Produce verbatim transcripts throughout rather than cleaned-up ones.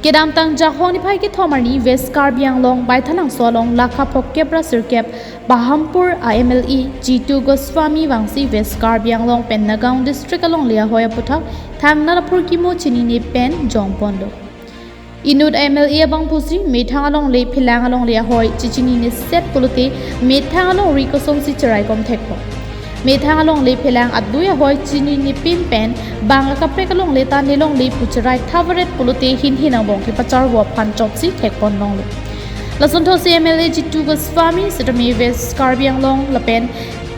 Kedamtang Jakhong niphai kethom arni West Karbi Anglong Baithalangso along lakha phokep ra sirkep Bahampur a M L A Jitu Goswami vangsi West Karbi Anglong pen Nagaon district alongle ahoi aputhak thangnat aphurkimo chinine pen jongponlo. Inut M L A abang pusi methang alongle phelang alongle ahoi chechinine set pulote methang alongri kosonsi cheraikom thekpo. Methang alongle phelang adui ahoi chinine pin pen bang akaprek alongle ta nelongle pu cherai thavaret pulote hinhin angbong kepacharvo aphan chotsi thekponlonglo. Lason thotsi M L A Jitu Goswami setame West Karbi Anglong lapen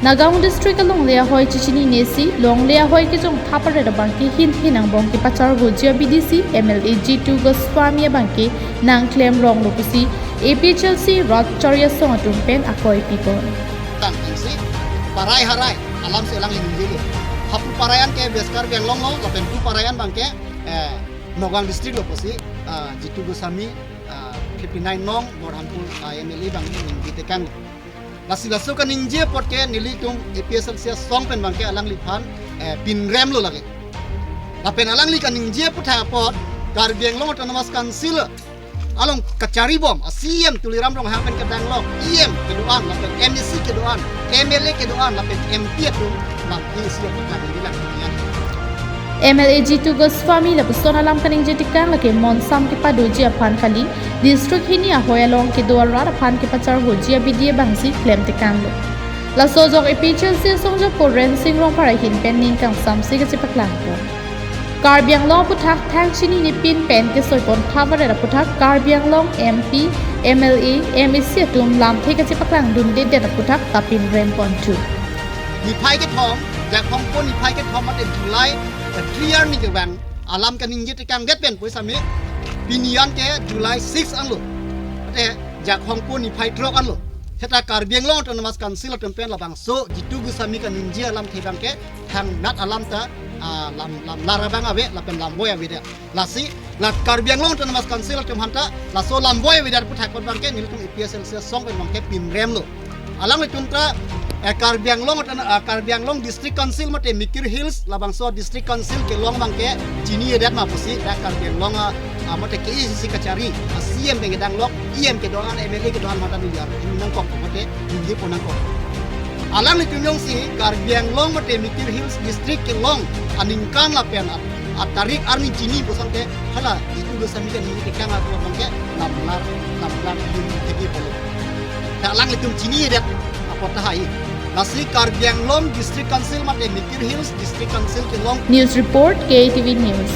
Nagaon district alongle ahoi chechinine si longle ahoi kejong thavaret abangke hinhin angbong kepacharvoji abidi si M L A Jitu Goswami abangke nangklemronglo pusi A P H L C rat chari asong atum pen akoi pipon. Tang isi parai harai alam si alangli ningjelo. Hapu parai an ke West Karbi Anglong lo, lapen pu parai an abangke, eh, Nagaon district lo pusi, ah, Jitu Goswami, ah, fifty nine nong Borhampur, ah, M L A abang ningje tekang. Lasi laso kaningje apot ke nelitum A P H L C asong pen abangke alangliphan, eh, pinremlo lake. Lapen alangli kaningje aputhak apot Karbi Anglong Autonomous Council along kacharibom a C E M Tuliram Ronghang pen kedanglok E M kedo-an lapen M A C kedo-an, M L A kedo-an lapen M P atum lam isi aputhak nelilang nian. M L A Jitu Goswami lapuson alam kaningje tekang lake monsam kepadoji aphan kali, district hini ahoi along kedo arat aphan kepacharvoji abidi abangsi klem tekanglo. Laso ajok A P H L C asongjapo Rensing Rongphar ahin pen ning kangsamsi kachepaklangpo. Karbi Anglong aputhak thang chinine pin pen kesoipon thavaret aputhak Karbi Anglong M P, M L A, M A C atum lamthe kachepaklang dundedet aputhak ta pinremponthu. Niphai kethom, Jakhong po niphai kethom mate July, eh, three arni kevang alam kaningje tekangdet pen pusitame pini an ke July six anlo. Mate Jakhong po niphai throk anlo. Seta Karbi Anglong Autonomous Council atum pen labangso Jitu Goswami kaningje alamthe abangke thangnat alam ta, ah, lam, lamlar abang ave lapen lamboi avedet. Lasi la Karbi Anglong Autonomous Council atum aphanta laso lamboi avedet aputhak apot abangke nelitum A P H L C asong pen abangke pinremlo. Alanglitum ta, eh, Karbi Anglong atan, ah, Karbi Anglong District Council mate Mikir Hills labangso District Council kelong abangke chiniedet ma pusi dak Karbi Anglong, ah, ah, mate K A C C kachari, ah, C E M pen kedanglok, E M kedo-an, M L A kedo-an aphanta neliar nangkok mate ningjepo nangkok. Alanglitum jongsi Karbi Anglong mate Mikir Hills District kelong aningkan lapen at, atarik arni chini pusonte hala Jitu Goswami kaningje tekang atum abangke lamlar, lamlar lim tiki polo. Ta alanglitum chiniedet apot tahai. Lasi Karbi Anglong District Council mate Mikir Hills District Council kelong. News report, K A T V News.